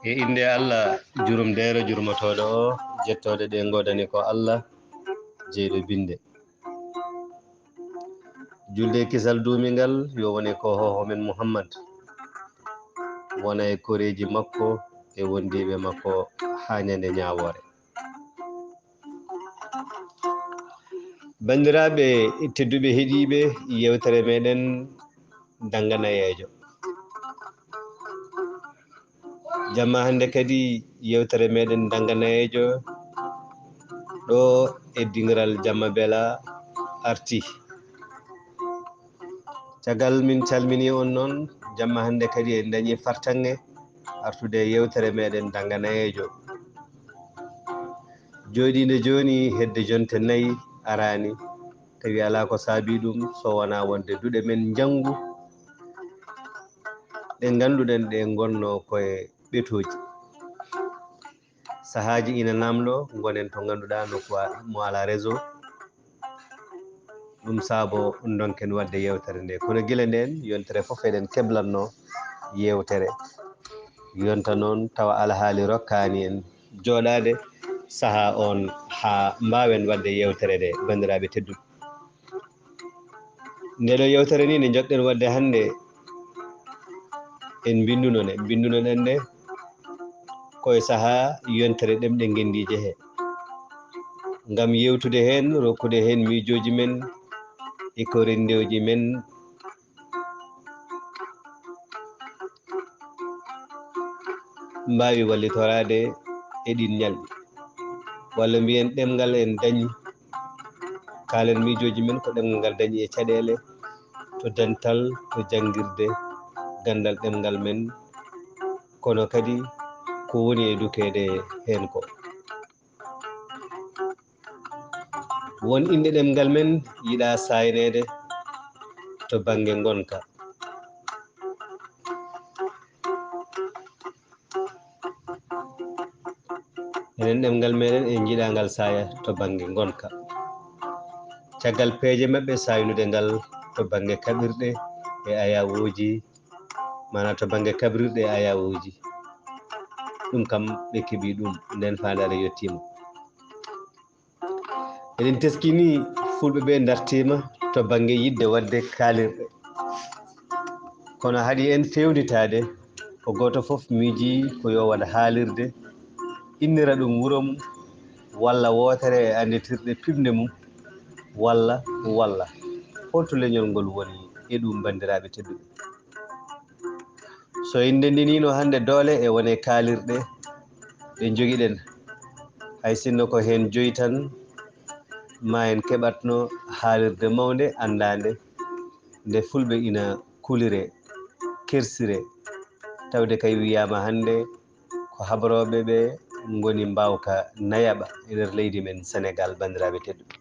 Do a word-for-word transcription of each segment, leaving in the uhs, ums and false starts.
E innde Allah, jurumdeere jurmotooɗo o, jettooɗe ɗe ngoodani ko Allah, jeyɗo binnde. Julde e kisal duumingal yo wone ko hooho men Muhammad, wona e koreeji makko e wondiiɓe makko haa ñande ñaawoore. Banndiraaɓe tedduɓe heɗiiɓe yeewtere meɗen Dannga Nayeejo. Jamma hannde kadi yeewtere meɗen Dannga Nayeejo ɗo e dingiral Jamma Bela arti. Caggal min calmini on noon, jamma hannde kadi en dañi fartaŋŋe artude e yeewtere meɗen Dannga Nayeejo. Jooɗiinde jooni hedde jonte nayi araani, tawi alaa ko saabii ɗum so wonaa wonde duɗe men njanngu ɗe ngannduɗen ɗe ngonno koye ɓetooji. Sahaaji ina naamndo, ngonen to ngannduɗaa nokku a-, mo alaa réseau. Ɗum saabo ndonken waɗde yeewtere nde. Kono gila ndeen yontere fof eɗen keblanno yeewtere. Yonta noon tawa alhaali rokkaani en jooɗaade sahaa oon haa mbaawen waɗde yeewtere nde, banndiraaɓe tedduɓe. Nde ɗo yeewtere ni nde njoɗɗen waɗde hannde, en mbinnduno nde, mbinnduno ɗen nde ko e sahaa yontere ɗemɗe ngenndiije he, ngam yeewtude heen, rokkude heen miijooji men e ko renndooji men mbaawi wallitoraade e ɗiin ñalɗi. Walla mbiyen ɗemngal en dañi, kaalen miijooji men ko ɗemngal ngal dañi e caɗeele to dental, to janngirde ganndal ɗemngal men, kono kadi ko woni e dukeede heen ko. Won innde ɗemngal men yiɗaa saayneede to bannge ngonka. Enen ɗemngal meɗen en njiɗaa ngal saaya to bannge ngonka. Caggal peeje maɓɓe saaynude ngal to bannge kaɓirɗe e ayawooji, maanaa to bannge kaɓirɗe e ayawooji. Ɗum kam ɓe keɓii ɗum, nden faandaare yettiima. Eɗen teskini fulɓe ɓe dartiima to bannge yiɗde waɗde kaalirɗe. Kono haɗi en feewnitaade, ko gooto fof miijii ko yo waɗ haalirde, innira ɗum wuro mum, walla wootere e annditirɗe piɓnde mum, walla, walla. Holto leñol ngol woni e ɗum, banndiraaɓe tedduɓe? So en ndenndiniino hannde doole e wone kaalirɗe ɗe njogiɗen, hay sinno ko heen joyi tan, ma en keɓatno haalirde mawnde anndaande nde fulɓe ina kulire, kersire, tawde kay wiyaama hannde ko habrooɓe ɓe ngoni mbaawka nayaɓa e nder leydi men Senegaal, banndiraaɓe tedduɓe.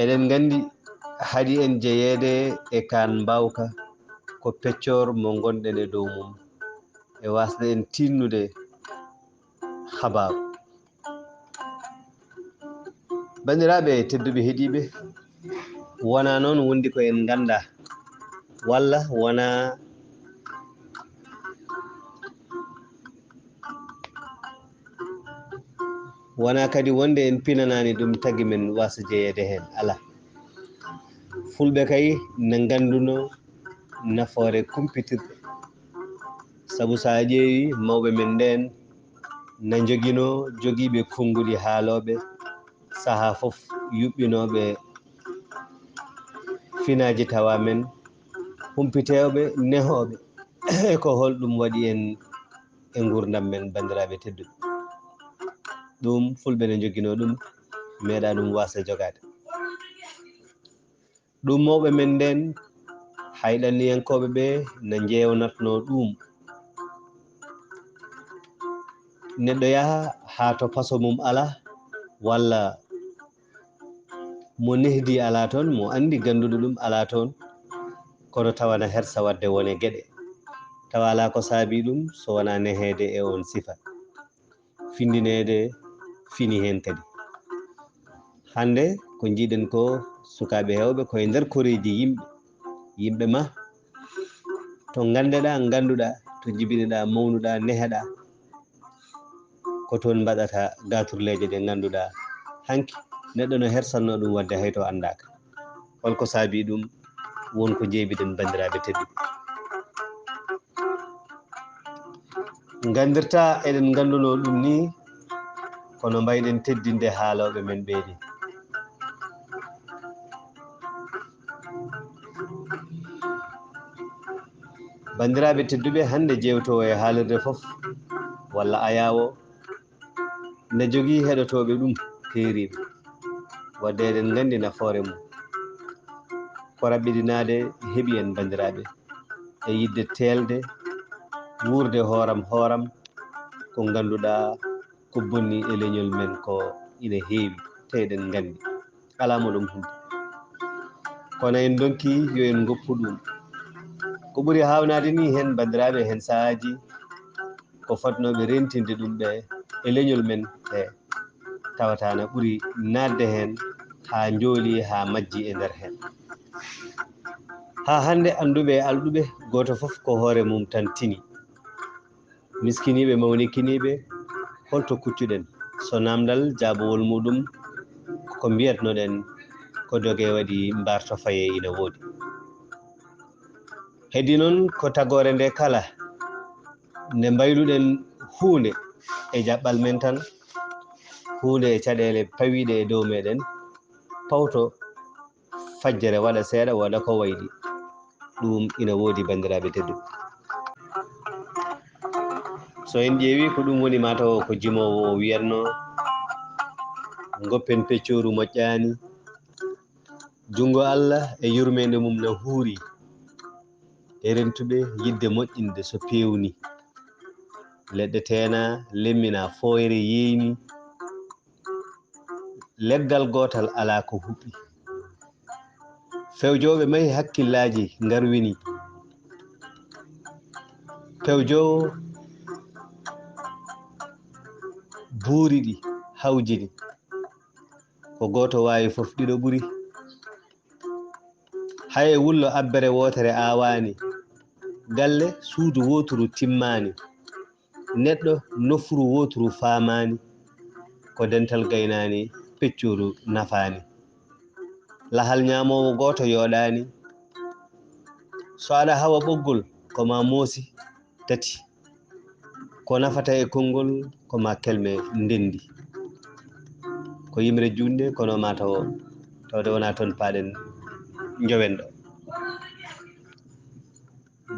Eɗen nganndi haɗi en jeyeede e kaan mbaawka ko peccoor mo ngonɗen e dow mum e waasde en tiinnude habaaru. Banndiraaɓe tedduɓe heɗiiɓe, wonaa noon wondi ko en nganndaa, walla wonaa Wonaa kadi wonde en pinanaani ɗum tagi men waasa jeyeede heen, alaa. Fulɓe kay na ngannduno nafoore kumpitirɗe. Sabu so a ƴeewi mawɓe men ndeen na njoginoo jogiiɓe konnguɗi haalooɓe sahaa fof yuɓɓinooɓe finaaji tawa men, humpiteeɓe, nehooɓe e ko holɗum waɗi en e nguurndam men, banndiraaɓe tedduɓe. Ɗum fulɓe ne njoginoo ɗum, meeɗaa ɗum waasde jogaade. Ɗum mawɓe men ndeen, hay ɗanniyankooɓe ɓe na njeewnatnoo ɗum. Neɗɗo yaha haa to paso mum alaa, walla mo nehdi alaa toon, mo anndi gannduɗo ɗum alaa toon, kono tawa na hersa waɗde wone geɗe. Tawa alaa ko saabii ɗum so wonaa neheede e oon sifa. Finndineede fini heen kadi. Hannde ko njiiɗen ko sukaaɓe heewɓe ko e nder koreeji yimɓe, yimɓe ma To nganndeɗaa, ngannduɗaa, to njibiniɗaa, mawnuɗaa, neheɗaa, ko toon mbaɗata gaaturleeje ɗe ngannduɗaa hanki neɗɗo no hersannoo ɗum waɗde hay to anndaaka. Holko saabii ɗum? Won ko njeebiɗen, banndiraaɓe tedduɓe. Nganndirtaa eɗen nganndunoo ɗum nii, kono mbayɗen teddinde haalooɓe men ɓee nii. Banndiraaɓe tedduɓe, hannde jeewtoowo e haalirde fof, walla ayaawo, ne jogii heɗotooɓe ɗum keeriiɓe, wadde eɗen nganndi nafoore mum. Ko raɓɓiɗinaade heɓi en, banndiraaɓe, e yiɗde teelde, wuurde hooram hooram, ko ngannduɗaa ko bonni e leñol men ko ina heewi, te eɗen nganndi alaa mo ɗum humpi. Kono en ndonki yo en ngoppu ɗum. Ko ɓuri haawnaade nii heen, banndiraaɓe, heen sahaaji ko fotnooɓe rentinde ɗum ɓe e leñol men ɓe, tawata na ɓuri naatde heen haa njooli, haa majji e nder heen. Haa hannde annduɓe e alɗuɓe, gooto fof ko hoore mum tan tini. Miskiniiɓe, mawnikiniiɓe, holto kuccuɗen? So naamndal, jaabawol muɗum ko mbiyatnoɗen, ko doge waɗi mbarto faye ina woodi. Heddi noon ko tagoore nde kala nde mbayluɗen huunde e jaɓɓal men tan, huunde e caɗeele pawiiɗe e dow meɗen, pawto fajjere waɗa seeɗa, waɗa ko wayli. Ɗum ina woodi, banndiraaɓe tedduɓe. So en ƴeewi ko ɗum woni, mataw ko jimoowo o wiyatno, ngoppen peccooru moƴƴaani. Junngo Allah e yurmeende mum na huuri e rentuɓe yiɗde moƴƴinde so peewni. Leɗɗe teena, lemmina, fooyre yeeyni. Leggal gootal alaa ko huɓɓi. Fewjooɓe mahi hakkillaaji ngarwini. Pewjoowo buuri ɗi hawjini. Ko gooto waawi fof ɗiɗo ɓuri. Hay e wullo abbere wootere aawaani. Galle suudu wooturu timmaani. Neɗɗo nofru wooturu faamaani. Ko dental gaynaani, peccooru nafaani. Lahal ñaamoowo gooto yooɗaani. So aɗa hawa ɓoggol, ko ma moosi tati. Ko nafata e konngol, ko ma kelme ndenndi. Ko yimre juutnde, kono mataw, tawde wonaa toon paaɗen njowen ɗo.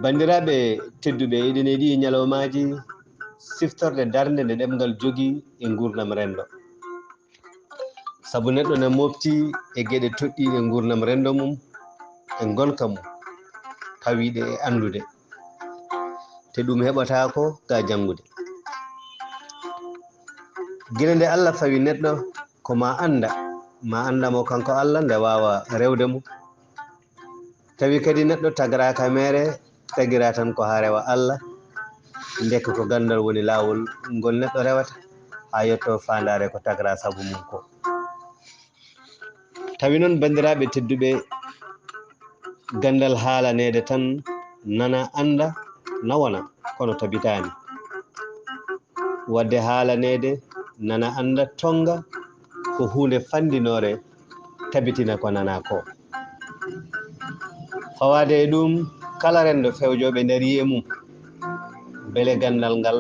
Banndiraaɓe tedduɓe, eɗen e ɗii ñalawmaaji siftorde darnde nde ɗemngal jogii e nguurndam renndo. Sabu neɗɗo na mooɓti e geɗe toɗɗiiɗe nguurndam renndo mum e ngonka mum, pawiiɗe e anndude, te ɗum heɓataako ga janngude. Gila nde Allah fawi neɗɗo, ko ma annda, ma annda mo kanko Allah, nde waawa rewde mo. Tawi kadi neɗɗo tagraaka meere, tagira tan ko haa rewa Allah. Ndeke ko ganndal woni laawol ngol neɗɗo rewata haa yetto faandaare ko tagra sabu mum ko. Tawi noon, banndiraaɓe tedduɓe, ganndal haalaneede tan, nana, annda, na wona, kono tabitaani. Wadde haalaneede, nana, annda, tonnga, ko huunde fanndinoore, tabitina ko nana ko. Fawaade e ɗum, kala renndo fewjooɓe ndarii e mum, mbele ganndal ngal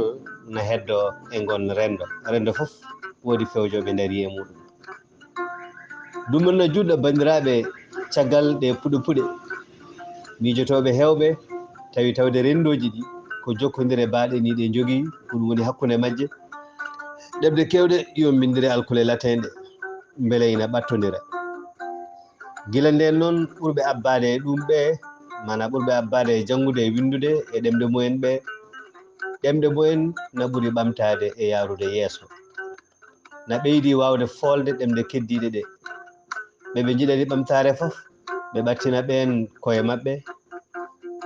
na heddoo e ngon renndo. Renndo fof woodi fewjooɓe ndarii e muɗum. Ɗum noon na juɗɗo, banndiraaɓe, caggal ɗe puɗe puɗe, miijotooɓe heewɓe, tawi tawde renndooji ɗi ko jokkondire baaɗe ni ɗe njogii, ko ɗum woni hakkunde majje, ɗemɗe keewɗe yombindire alkule lateeɗe, mbele ina ɓattondira. Gila ndeen noon, ɓurɓe abbaade e ɗum ɓe, maanaa ɓurɓe abbaade e janngude e winndude e ɗemɗe mumen ɓe, ɗemɗe mumen na ɓuri ɓamtaade e yaarude yeeso. Na ɓeydi waawde foolde ɗemɗe keddiiɗe ɗe. Ɓe ɓe njiɗani ɓamtaare fof, ɓe ɓattina ɓeen koye maɓɓe,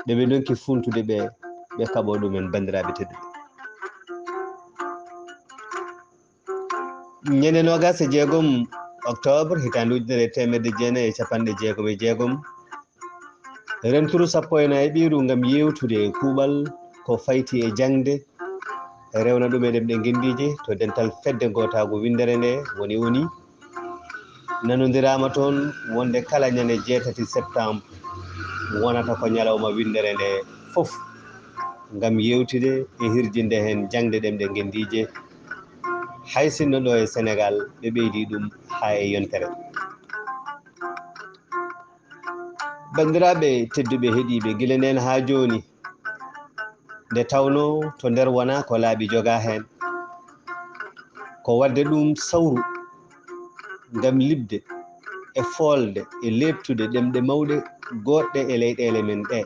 ɓe ɓe ndonki fuuntude ɓe, ɓe kaɓoo ɗumen, banndiraaɓe tedduɓe. Ñande noogaas e jeegom octobre, hitaande ujunere e teemedde jeenayi e capanɗe jeegom e jeegom, Renturu sappo e nayi ɓiiru ngam yewtude e kuuɓal ko fayti e jaŋde, rewna ɗum e ɗemɗe ngenndiije to dental fedde gootaagu winndere nde woni ONU. Nanondiraama toon wonde kala ñande jeetati septembre wonata ko ñalawma winndere nde fof, ngam yewtude e hirjinde heen jaŋde ɗemɗe ngenndiije, hay sinno ɗo e Senegaal ɓe ɓeydi ɗum haa e yontere. Banndiraaɓe tedduɓe heɗiiɓe, gila ndeen haa jooni, nde tawnoo to nder wonaa ko laaɓi jogaa heen, ko waɗde ɗum sawru ngam liɓde e foolde e leeɓtude ɗemɗe mawɗe goodɗe e leyɗeele men ɗee,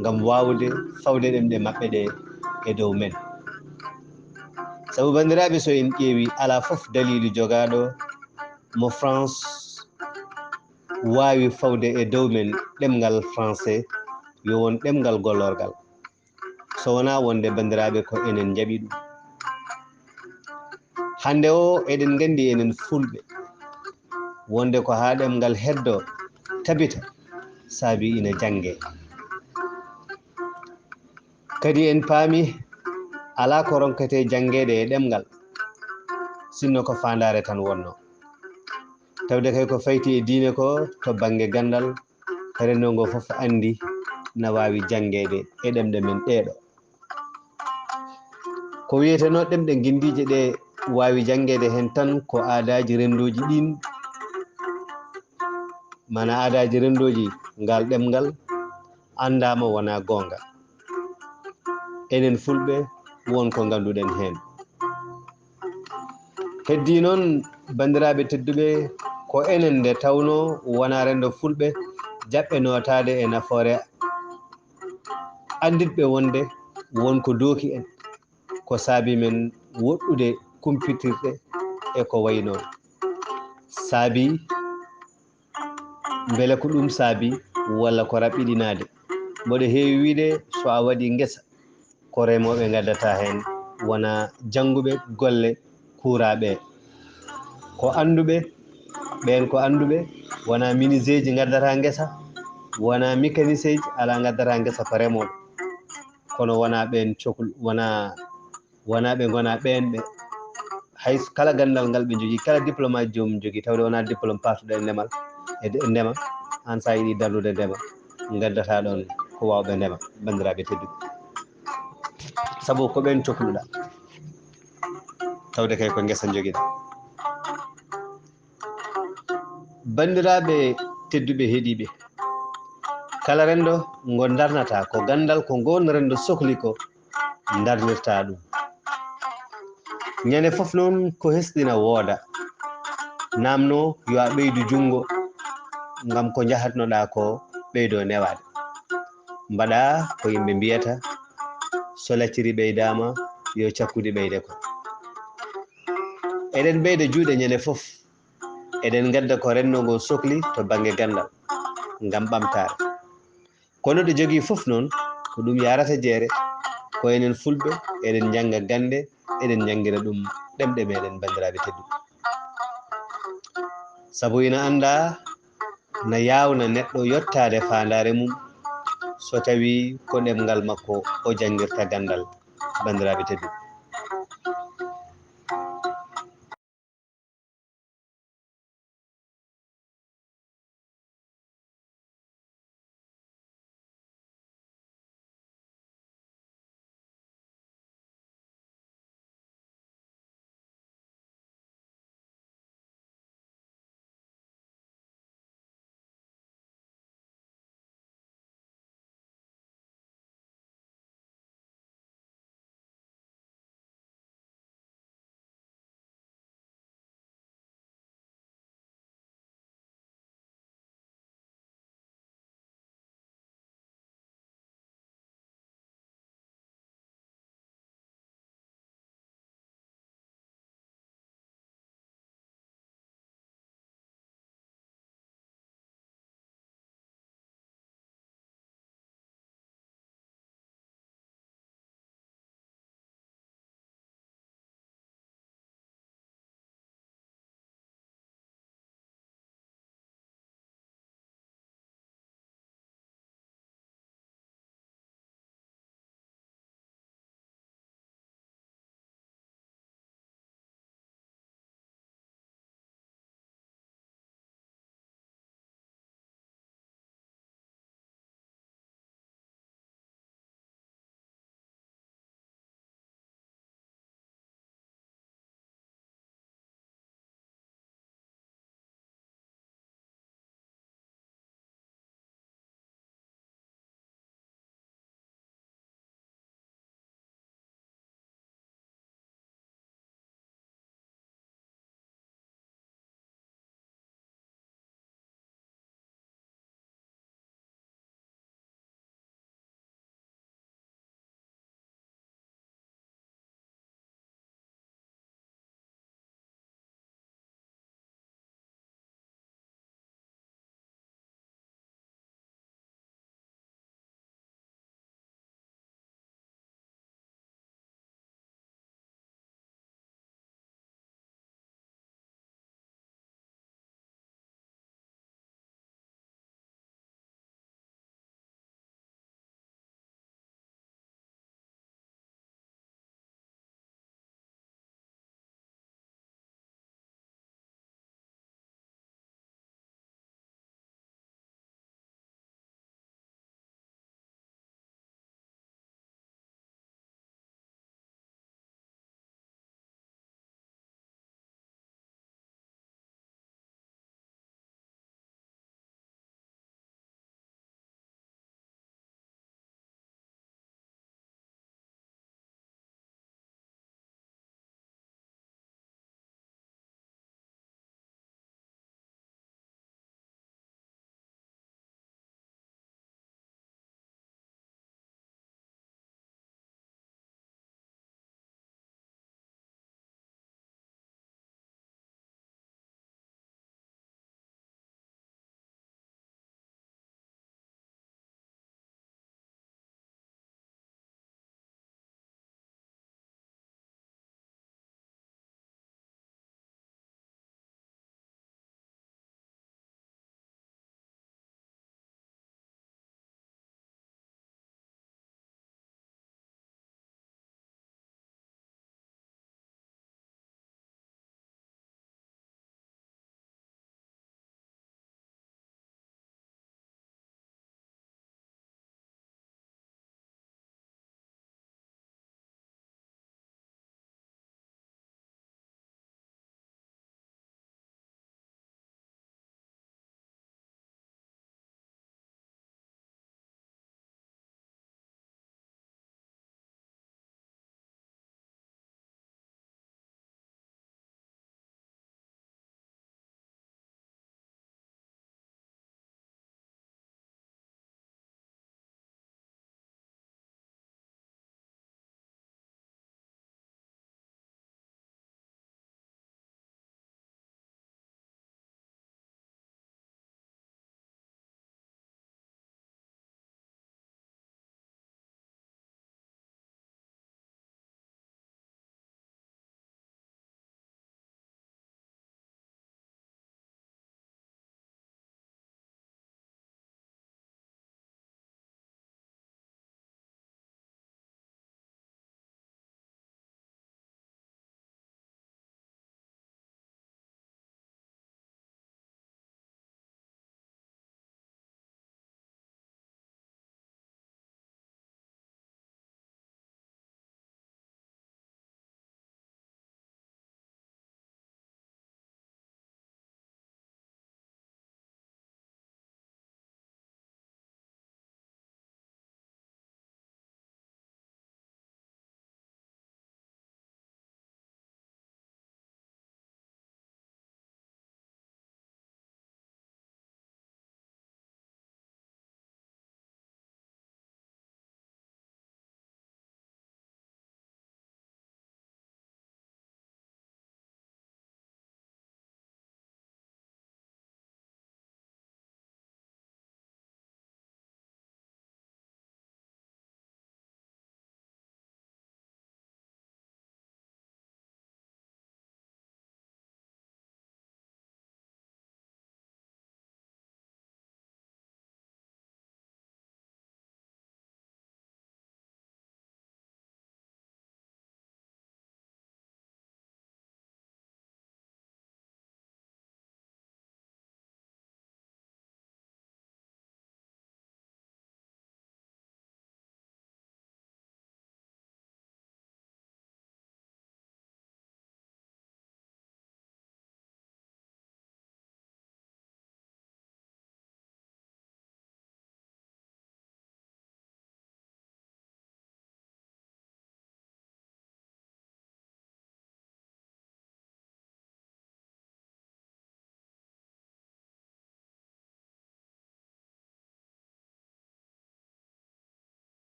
ngam waawde fawde ɗemɗe maɓɓe ɗee e dow men. Sabu, banndiraaɓe, so en ƴeewi, alaa fof daliilu jogaaɗo mo France waawi fawde e dow men ɗemngal français yo won ɗemngal gollorgal, so wonaa wonde, banndiraaɓe, ko enen njaɓi ɗum. Hannde o, eɗen nganndi enen Fulɓe wonde ko haa ɗemngal heddoo, tabita, saabi ina janngee. Kadi en paami, alaa ko ronketee janngeede e ɗemngal, sinno ko faandaare tan wonnoo. Tawde kay ko fayti e diine ko, to bannge ganndal, renndo ngo fof anndi na waawi janngeede e ɗemɗe men ɗee ɗoo. Ko wiyetenoo ɗemɗe ngenndiije ɗee waawi janngeede heen tan ko aadaaji renndooji ɗiin, maanaa aadaaji renndooji ngaal ɗemngal anndaama wonaa goonga. Enen Fulɓe won ko ngannduɗen heen. Heddii noon, banndiraaɓe tedduɓe, ko enen nde tawnoo wonaa renndo Fulɓe jaɓɓe nootaade e nafoore annditɓe wonde won ko dooki en, ko saabi men woɗɗude kumpitirɗe e ko wayi noon. Saabi, mbele ko ɗum saabi walla ko raɓɓiɗinaade? Mboɗo heewi wiyde, so a waɗii ngesa, ko remooɓe ngaddata heen, wonaa jannguɓe golle kuuraaɓe. Ko annduɓe, ɓeen ko annduɓe, wonaa menuiseeji ngaddata ngesa, wonaa mécanicienji alaa ngaddata ngesa, ko remooɓe. Kono wonaa ɓeen coklu, wonaa, wonaa ɓe ngonaa ɓeen ɓe, hay s-, kala ganndal ngal ɓe njogii, kala diplôme aji joomum njogii, tawde wonaa diplôme paatuɗo e ndemal, e de-, e ndema, aan so a yiɗii darnude ndema, ngaddataa ɗoon ko waawɓe ndema, banndiraaɓe tedduɓe. Sabu ko ɓeen cokluɗaa, tawde kay ko ngesa njogiɗaa. Banndiraaɓe tedduɓe heɗiiɓe, kala renndo ngo ndarnataa, ko ganndal ko ngoon renndo sokli ko ndarnirtaa ɗum. Ñande fof noon ko hesɗina wooda, naamnoo yo a ɓeydu junngo ngam ko njahatnoɗaa ko ɓeydoo newaade. Mbaɗaa ko yimɓe mbiyata, so lacciri ɓeydaama, yo cakkudi ɓeyde ko. Eɗen ɓeyda juuɗe ñande fof, eɗen ngadda ko renndo ngo sokli to bannge ganndal ngam ɓamtaare. Ko no ɗe jogii fof noon, ko ɗum yahrata jeere, ko enen Fulɓe, eɗen njannga gannde, eɗen njanngira ɗum ɗemɗe meɗen, banndiraaɓe tedduɓe. Sabu ina anndaa na yaawna neɗɗo yottaade faandaare mum so tawii ko ɗemngal makko o janngirta ganndal, banndiraaɓe tedduɓe.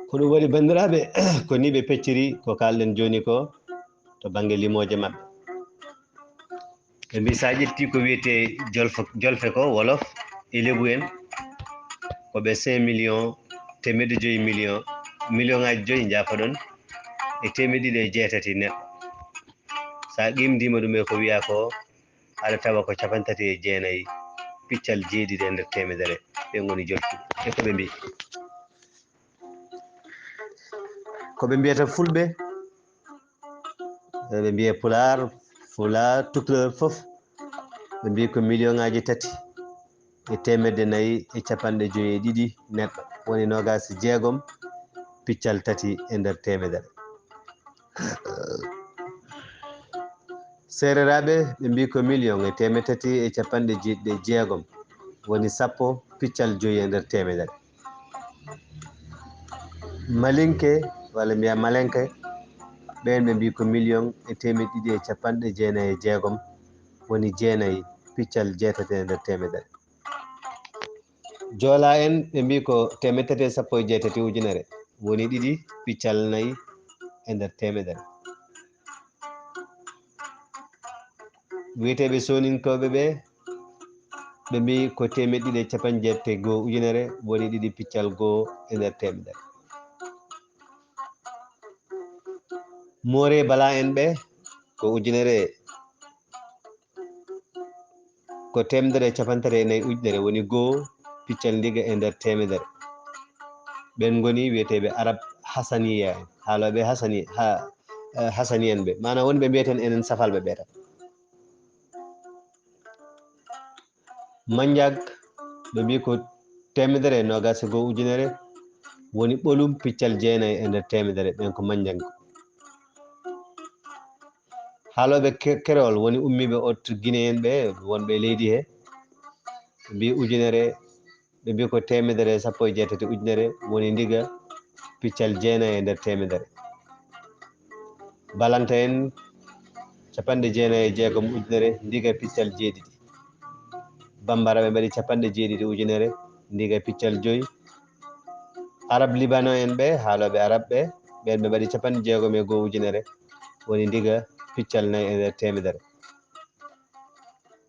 Ko ɗum waɗi, banndiraaɓe, ko ni ɓe pecciri ko kaalɗen jooni ko to bannge limooje maɓɓe. Ɓe mbi, so a ƴetti ko wiyetee jolfo, jolfe ko wolof e lebu en, ko ɓe cinq millions, teemeɗɗe joyi millions, million ŋaaji joyi njaafoɗon, e teemeɗɗe ɗiɗi e jeetati neɗɗo. So a qimdiima ɗum e ko wiyaa ko, aɗa tawa ko cappanɗe tati e jeenayi piccal jeeɗiɗi e nder teemedere, ɓe ngoni jolfuɓe. E ko ɓe mbi? Ko ɓe mbiyata Fulɓe, ɓe mbiya Pulaar, Fulaar, Tukulóor fof, ɓe mbi ko million ŋaaji tati e teemedde nayi e cappanɗe joyi e ɗiɗi neɗɗo, woni noogaas e jeegom piccal tati e nder teemedere. Seereraaɓe, ɓe mbi ko million e teemedde tati e cappanɗe jeeɗiɗi e jeegom, woni sappo piccal joyi e nder teemedere. Malinke, walla mbiya Malenke, ɓeen ɓe mbi ko million e teemedde ɗiɗi e cappanɗe jeenayi e jeegom, woni jeenayi piccal jeetati e nder teemedere. Joolaa en, ɓe mbi ko teemedde tati e sappo e jeetati ujunere, woni ɗiɗi piccal nayi e nder teemedere. Wiyeteeɓe Sooninkooɓe ɓe, ɓe mbi ko teemedde ɗiɗi e cappanɗe jeetati e goo ujunere, woni ɗiɗi piccal goo e nder teemedere. Mooree Balaa en ɓe, ko ujunere, ko teemedere e cappanɗe tati e nayi ujunere, woni goo piccal ndiga e nder teemedere. Ɓeen ngoni wiyeteeɓe Arab Hasaniya en, haalooɓe Hasani, ha, eh, Hasani en ɓe, maanaam wonɓe mbiyeten enen safalɓe ɓe tan. Manjak, ɓe mbi ko teemedere e noogaas e goo ujunere, woni ɓolum piccal jeenayi e nder teemedere, ɓeen ko Manjak. Haalooɓe ke-, Kerewol, woni ummiiɓe Haute Guinée en ɓe, wonɓe e leydi he, ɓe mbi ujunere, ɓe mbi ko teemedere e sappo e jeetati ujunere, woni ndiga piccal jeenayi e nder teemedere. Balanta en, cappanɗe jeenayi e jeegom ujunere, ndiga piccal jeeɗiɗi. Bambara ɓe mbaɗi cappanɗe jeeɗiɗi ujunere, ndiga piccal joyi. Arab Libano en ɓe, haalooɓe Arab ɓe, ɓeen ɓe mbaɗi cappanɗe jeegom e goo ujunere, woni ndiga piccal nayi e nder teemedere.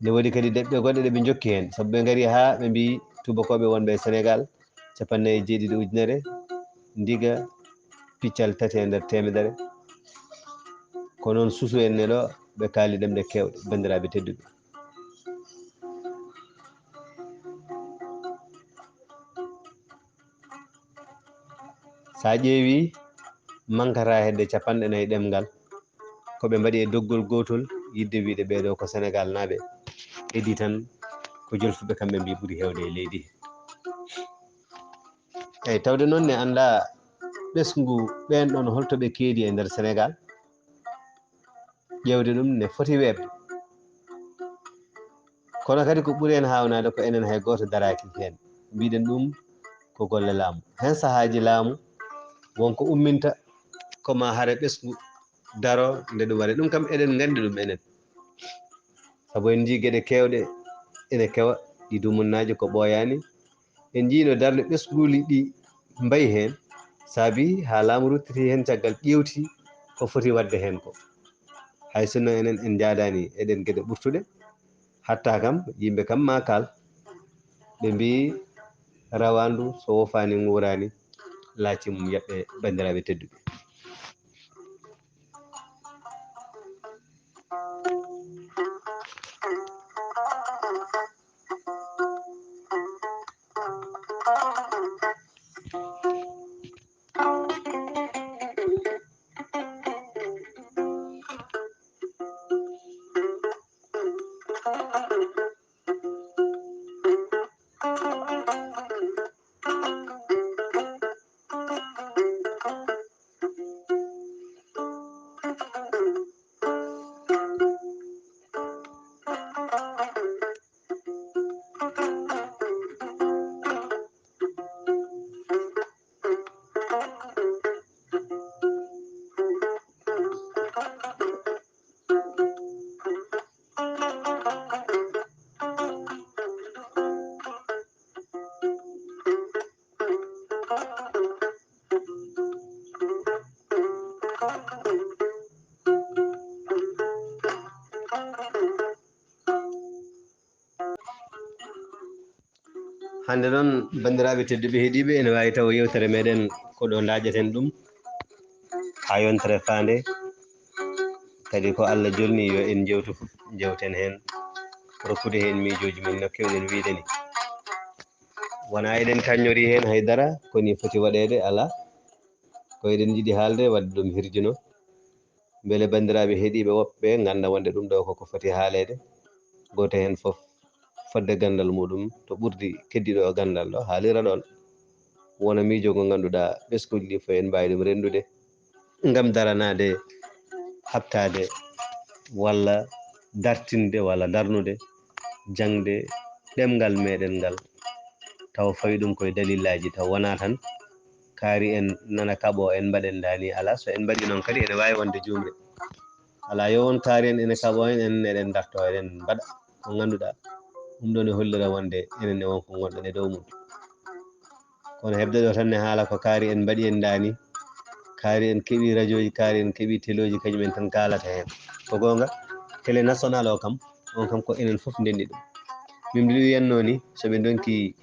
Ne woodi kadi ɗeɓɓe goɗɗe ɗe ɓe njokki heen, sabu ɓe ngari haa ɓe mbi tuubakooɓe wonɓe e Senegaal, cappanɗe nayi e jeeɗiɗi ujunere, ndiga piccal tati e nder teemedere. Ko noon susu en ne ɗo, ɓe kaali ɗemɗe keewɗe, banndiraaɓe tedduɓe. So a ƴeewi, mankataa hedde cappanɗe nayi ɗemngal, ko ɓe mbaɗi e doggol gootol, yiɗde wiyde ɓee ɗoo ko Senegaal naaɓe, idii tan ko jolfuɓe kamɓe mbi ɓuri heewde e leydi he. Eyi, tawde noon ne anndaa ɓesngu ɓeen ɗoon holto ɓe keedi e nder Senegaal, ƴeewde ɗum ne foti weeɓde. Kono kadi ko ɓuri en haawnaade ko enen hay gooto daraaki heen. Mbiɗen ɗum ko golle laamu. Heen sahaaji laamu won ko umminta, ko ma hare ɓesngu daro nde ɗum waɗe. Ɗum kam eɗen nganndi ɗum enen. Sabu en njii geɗe keewɗe ene kewa, ɗi dumunnaaji ko ɓooyaani. En njii no darnde ɓesnguuli ɗi mbayi heen, saabi haa laamu ruttiti heen caggal ƴeewti ko foti waɗde heen ko. Hay sinno enen en njaadaani eɗen geɗe ɓurtuɗe, hatta kam yimɓe kam maa kaal, ɓe mbii rawaandu so wofaani nguuraani, laaci mum yaɓɓe banndiraaɓe tedduɓe. Hannde noon, banndiraaɓe tedduɓe heɗiiɓe, ene waawi taw yeewtere meɗen ko ɗo ndaƴeten ɗum haa yontere faande. Kadi ko Allah jolni yo en njewtu fof, njewten heen, rokkude heen miijooji men no keewɗen wiyde ni. Wonaa eɗen kaññorii heen hay dara, ko ni foti waɗeede, alaa. Ko eɗen njiɗi haalde, waɗde ɗum hirjino. Mbele banndiraaɓe heɗiiɓe woɓɓe ngannda wonde ɗum ɗo koko foti haaleede. Gooto heen fof fodde ganndal muɗum to ɓurdi keddiiɗo o ganndal ɗo haalira ɗoon. Wona miijo ngo ngannduɗaa ɓesnguuji ɗi fof en mbaawi ɗum renndude ngam daranaade, haɓtaade walla dartinde walla darnude jaŋde ɗemngal meɗen ngal, taw fawi ɗum koye dalillaaji, taw wonaa tan kaari en nana kaɓo en mbaɗen ndaani, alaa, so en mbaɗii noon kadi ene waawi wonde juumre. Alaa, yo won kaari en ene kaɓo en, enen eɗen dartoo, eɗen mbaɗa ko ngannduɗaa ɗum ɗoon ne hollira wonde enen ne won ko ngonɗen e dow mum. Kono heɓde ɗo tan ne haala ko kaari en mbaɗi en ndaani, kaari en keɓi rajooji, kaari en keɓi telooji, kañum en tan kaalata heen. Ko goonga, télé national o kam, on kam ko enen fof ndenndi ɗum. Min mbiɗo wiyatnoo ni, so ɓe ndonki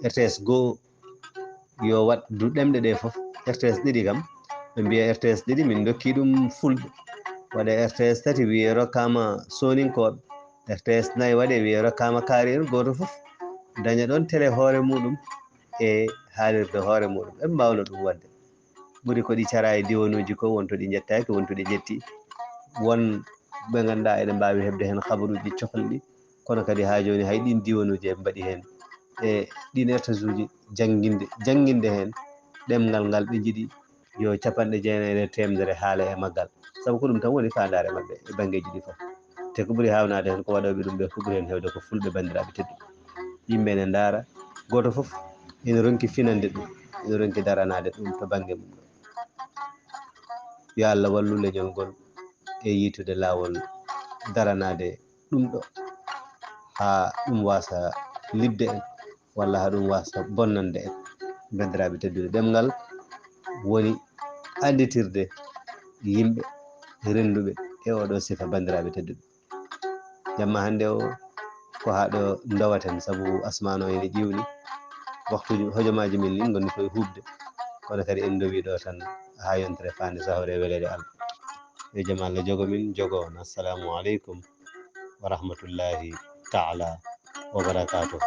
R T S goo yo waɗ du ɗemɗe ɗe fof, R T S ɗiɗi kam, ɓe mbiya R T S ɗiɗi min ndokki ɗum fulɓe. Waɗa R T S tati wiye rokkaama sooninkooɓe, R T S nayi waɗe wiye rokkaama kaari en, gooto fof daña ɗoon télé hoore muɗum e haalirde hoore muɗum. En mbaawno ɗum waɗde. Ɓuri ko ɗi cara e diwanuuji ko, won to ɗi njettaaki, won to ɗi njetti. Won ɓe ngannduɗaa eɗen mbaawi heɓde heen habaruuji cofalɗi, kono kadi haa jooni hay ɗiin diwanuuji en mbaɗi heen e ɗiin R T S uji jannginde, jannginde heen ɗemngal ngal ɓe njiɗi yo capanɗe jeenayi e teemedere haala e maggal. Sabu ko ɗum tan woni faandaare maɓɓe e banngeeji ɗi fof. Te ko ɓuri haawnaade heen ko waɗooɓe ɗum ɓe ko ɓuri heen heewde ko fulɓe banndiraaɓe tedduɓe. Yimɓe ene ndaara, gooto fof ene ronki finande ɗum, ene ronki daranaade ɗum to bannge mum ɗo. Yo Allah wallu leñol ngol e yiytude laawol daranaade ɗum ɗo, haa ɗum waasa liɓde en, walla haa ɗum waasa bonnande en. Banndiraaɓe tedduɓe, ɗemngal woni annditirde yimɓe rennduɓe e oɗo sifa, banndiraaɓe tedduɓe. Jamma hannde o ko haa ɗo ndowaten, sabu asmaan o ene ƴiwni, waktuuji hojomaaji men ɗin ngoni koye huuɓde, kono kadi en ndowii ɗo tan haa yontere faande sahre e weleede Allah. Yo jam Allah jogo min, jogo on. Assalamu aleykum wa rahmatullahi taala wa barakatuh.